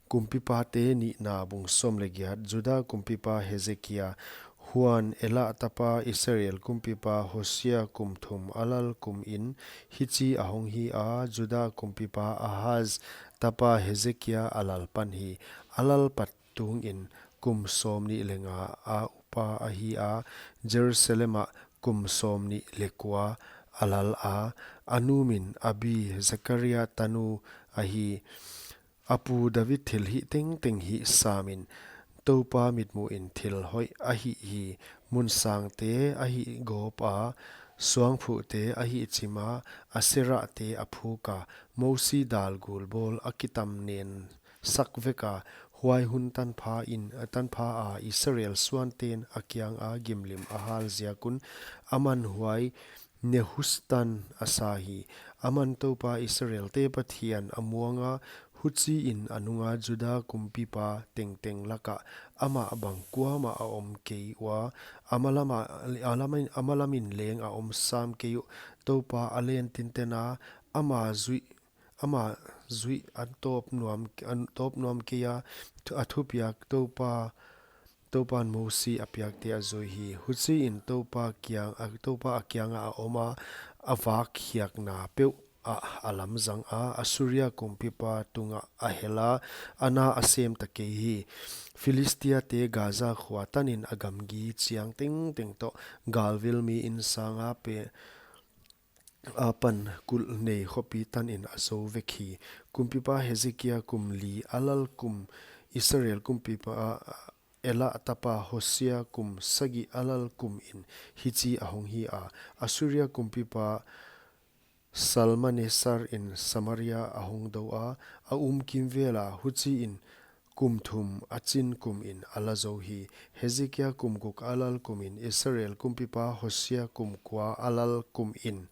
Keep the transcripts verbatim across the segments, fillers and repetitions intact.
Kumpipate nihna bung sawm leh giat. Juda kumpipa Hezekia. Huan Ela tapa Israel kumpipa Hosia kum thum a lal kum in hichi ahong hi a, Juda kumpipa Ahaz tapa Hezekia a lal pan hi. A lal pat tungin kum sawmnih leh nga a upa ahi a, Jerusalem ah kum sawmnih leh kua a lal a. A nu min Abi, Zakaria tanu ahi. A pu David thilhih tengteng hih samin, Toupa mitmuhin thil hoih a hih hi. Mun sangte a hih gawp a, suangphuhte a hih chim a, Aserahte a phuk a, Mosi dal gul bawl a kitam nen sak vek a. Huai hun tanpha in, tanpha a Israel suanten a kianga gimlim a hal ziak un, aman huai Nehustan a sa hi. Aman Toupa Israelte Pathian a muang a, huchiin a nunga Juda kumpipa tengteng laka amah bang kuamah a om kei ua, a malam ah, a lamin, a malamin leng a om sam kei uh. Toupa a len tinten a, ama zuih, ama zuih a tawp nuam, a tawp nuam kei a, thu-, a thupiak Toupa, Toupan Mosi a piakte a zui hi. Huchiin Toupa kiang, a, Toupa a kianga a om a, a vak khiakna peuh ah a lamzang a, Assuria kumpipa tungah a hel a, a na a sem ta kei hi. Philistiate Gaza khua tanin a gamgi chiang tengteng toh, galvil mi insanga pe, apan kulh nei khopi tanin a zo vek hi. Kumpipa Hezekia kum li a lal kum, Israel kumpipa Ela tapa Hosia kum sagih a lal kum in hichi ahong hi a, Assuria kumpipa Salmaneser in Samaria a hong dou a, a um kimvel a, huchiin kum thum a chin kum in a la zo hi. Hezekia kum guk a lal kum in Israel kumpipa Hosia kum kua a lal kum in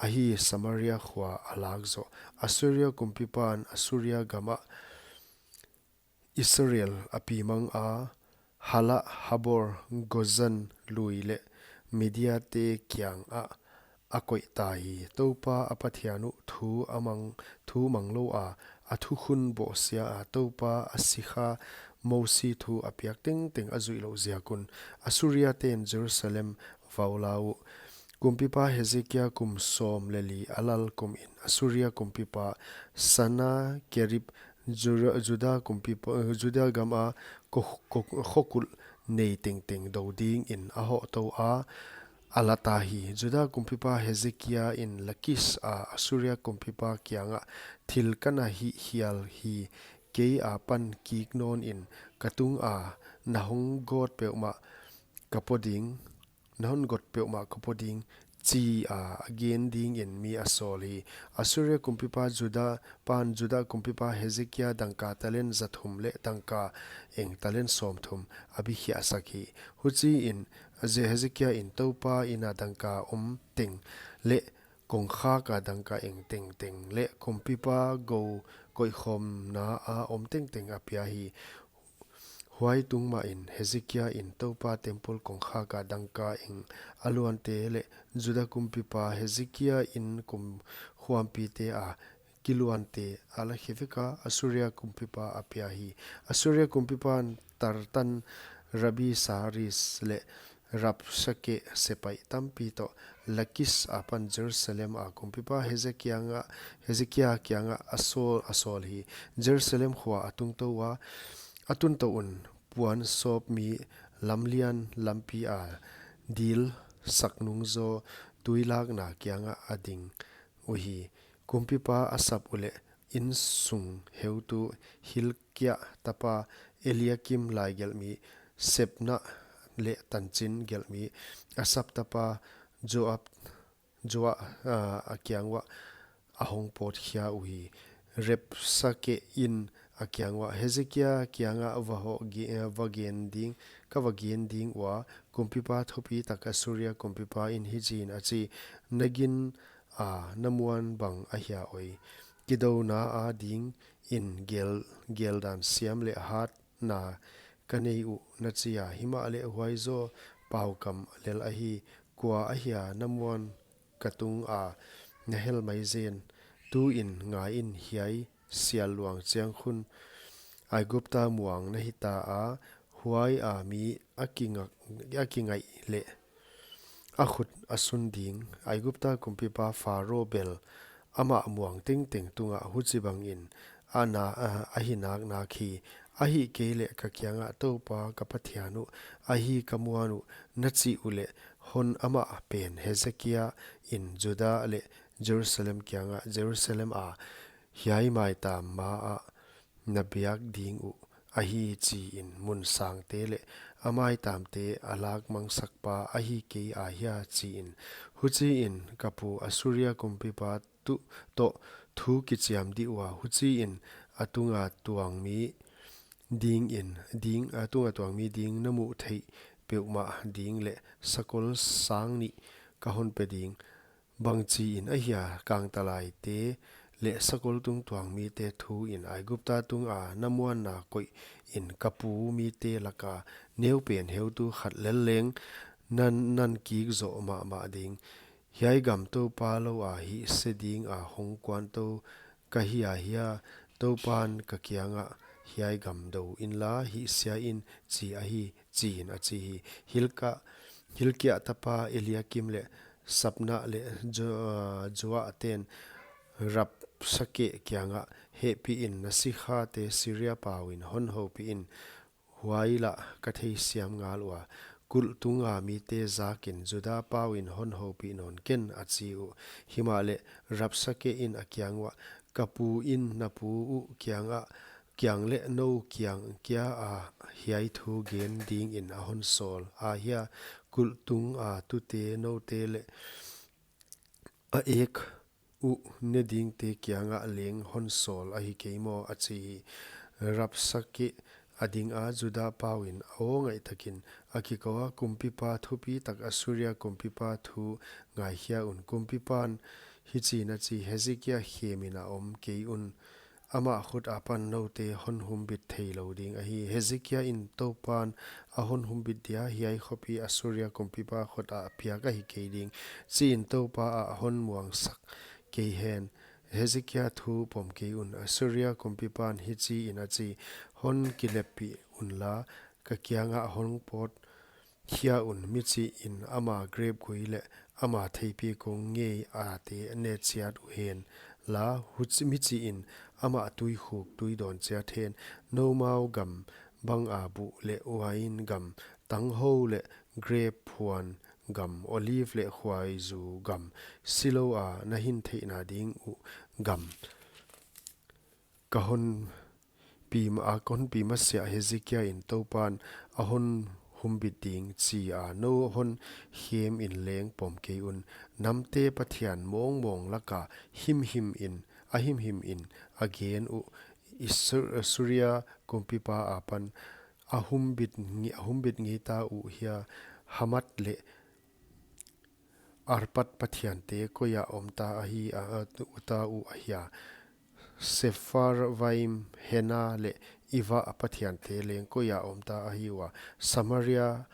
ahi Samaria khua a lak zoh. Assuria kumpipan Assuria gam ah Israel a pi mang a, Hala, Habor, Gozan lui leh Midiate kiangah a koih ta hi. Toupa a Pathian uh thu a mang, thu mang lou a, a thukhun bawhsia a, Toupa a sikha Mosi thu a piak tengteng a zuih louh ziak un, Assuriaten Jerusalem vau la uh. Kumpipa Hezekia kum sawm leh li a lal kum in Assuria kumpipa Sannakerib Ju-, Juda kumpipa, Juda gam a ko-, ko-, khokulh nei tengteng dou dingin a hoh tou a, a la ta hi. Juda kumpipa Hezekia in Lakis a Assuria kumpipa kiangah, thil ka na hih hial hi, kei apan kik nawnin ka tunga na hon gawt peuhmah ka pua ding, na hon gawt peuhmah ka pua ding, chi a, a gen dingin mi a sawl hi. Assuria kumpipa Juda pan Juda kumpipa Hezekia dangka talent za thum leh dangka eng talent sawmthum a bikhiahsak hi. Huchiin Hezekia in Toupa ina dangka om teng leh kongkhak a dangka eng tengteng leh kumpipa gou koihkhawmna a om tengteng a pia hi. Huai tung mahin Hezekia in Toupa temple kongkhak a dangka eng a luante leh Juda kumpipa Hezekia in kum khuampite a kiluante a la khe vek a, Assuria kumpipa a pia hi. Assuria kumpipan Tartan, Rabi Saris leh Rabsake sepaih tampi toh Lakis apan Jerusalem a kumpipa Hezekia kiangah, Hezekia kiangah a sawl, a sawl hi. Jerusalem khua a tung tou a, a tun tou un puan sawp mi lamlian lampi a dil sak nung zaw tuilakna kiangah a ding uhi. Kumpipa a sap uleh insung heutu Hilkia tapa Eliakim laigelhmi, Sebna leh tanchin gelhmi Asap tapa Joab, Joa, ah, a kiang uah a hong pawtkhia uhi. Rabsake in a kiang uah, Hezekia kiangah va hoh ge-, va gen ding, ka va gen ding ua, kumpipa thupitak Assuria kumpipa in hichiin a chi, na gin a na muan bang ahia oi. Kidouna adingin gel, geldan siam leh hatna ka nei uh na chi a, himahleh huai zaw paukam lel ahi, kua ahia na muan ka tunga na hel mai zen. Tuin ngaiin hiai sial luang chiang khun Aigupta muang na hita a, huai a mi a kinga-, a kingaih leh a khut a sun ding. Aigupta kumpipa Pharo bel amah muang tengteng tungah huchibangin a na, a, a hi naknak hi. Ahihkeileh ka kiangah Toupa ka Pathian uh ahi ka muan uh na chih uleh, hon amah pen Hezekia in Juda leh Jerusalem kiangah, Jerusalem a hiai maitam ma ah na biak ding uh ahi chi in, mun sangte leh a maitamte a lak mangsakpa ahi kei a hia chi in. Huchiin ka pu Assuria kumpipa tuh toh thu kichiam dih ua, huchiin a tunga tuang mi ding in, ding, a tunga tuang mi ding na muh theih peuhmah ding leh sakol sang nih ka hon pe ding. Bangchi in ahia, kangtalaite leh sakol tung tuang mite thu in Aigupta tunga na muanna koih in ka pu mite laka neupen heutu khat lel leng nan, nan kik zoh mahmah ding. Hiai gam Toupa lou a hihse ding a hong kuantou ka hi a hia, Toupan ka kiangah hiai gam dou inla hihsia in chi ahi, chi in a chi hi. Hilka, Hilkia tapa Eliakim leh Sabna leh Jo-, Joa ten Rabsake kiangah, hehpih in na sikhate Syria pau in hon houpih in, huai lah ka theisiam ngal ua. Kulh tunga mite zakin Juda pau in hon houpih nawn ken a chi uh. Himahleh Rabsake in a kiang uah, ka pu in na pu uh kiangah, kiang leh nou kiang kia a hiai thu gen dingin a hon sawl a hia, kulh tunga tute noute leh a ek uh ne dingte kiangah leng hon sawl ahi kei maw a chi hi. Rabsake a ding a, Juda pau in a aw ngaih takin a kikou a, kumpipa thupitak Assuria kumpipa thu ngaikhia un. Kumpipan hichiin a chi, Hezekia khemin a om kei un. Amah khut apan noute hon humbit theilou ding ahi. Hezekia in Toupan a hon humbit dia hiai khopi Assuria kumpipa khut ah piak ahi kei ding, chi in Toupa ah hon muangsak kei hen. Hezekia thu pom kei un. Assuria kumpipan hichiin a chi, hon kileppih unla, ka kiangah hong pawt khia un, michih in ama grep gui leh ama theipi kung ngei a te ne chiat uhen la, huchi michih in ama tuikhuk tui dawn chiat hen. Noumau gam bang a buh leh uain gam, tanghou leh grep phuan gam, olive leh khuaizu gam, silou a na hin theihna ding uh gam, ka hon pi ma, a ka hon pi masiah Hezekia in Toupan a hon humbit ding chi a nou hon khem in leng pom kei un. Namte pathian mawngmawng laka himhim in, a himhim in a gen uh, Assur-, Assuria kumpipa apan a humbit nge-, a humbit ngeita uh hia, Hamath leh Arpad pathiante koia omta ahi a, a, uta uh ahia. Sepharvaim, Hena leh Ivva pathiante leng koia omta ahi ua. Samaria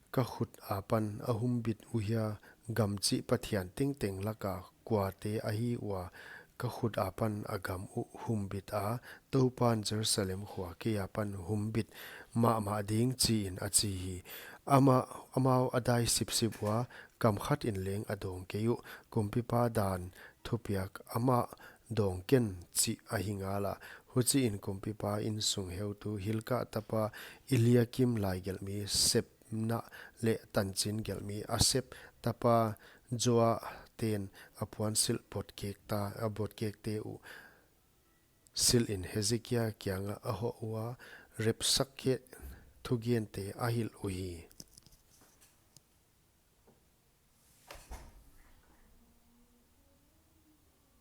ka khut apan a humbit uhia, gam chih pathian tengteng laka kuate ahi ua, ka khut apan a gam uh humbit a, Toupan Jerusalem khua kei apan humbit mahmah ding chi in a chi hi. Ama, amau a dai sipsip ua, kam khat in leng a dawng kei uh, kumpipa dan thupiak amah dawng ken chih ahi ngala. Huchiin kumpipa insung heutu Hilkia tapa Eliakim, laigelhmi Sebna leh tanchin gelhmi Asaph tapa Joa ten a puansilh botkekta, a botkekte uh silh in Hezekia kiangah a hoh ua, Rabsake thugente a hilh uhi.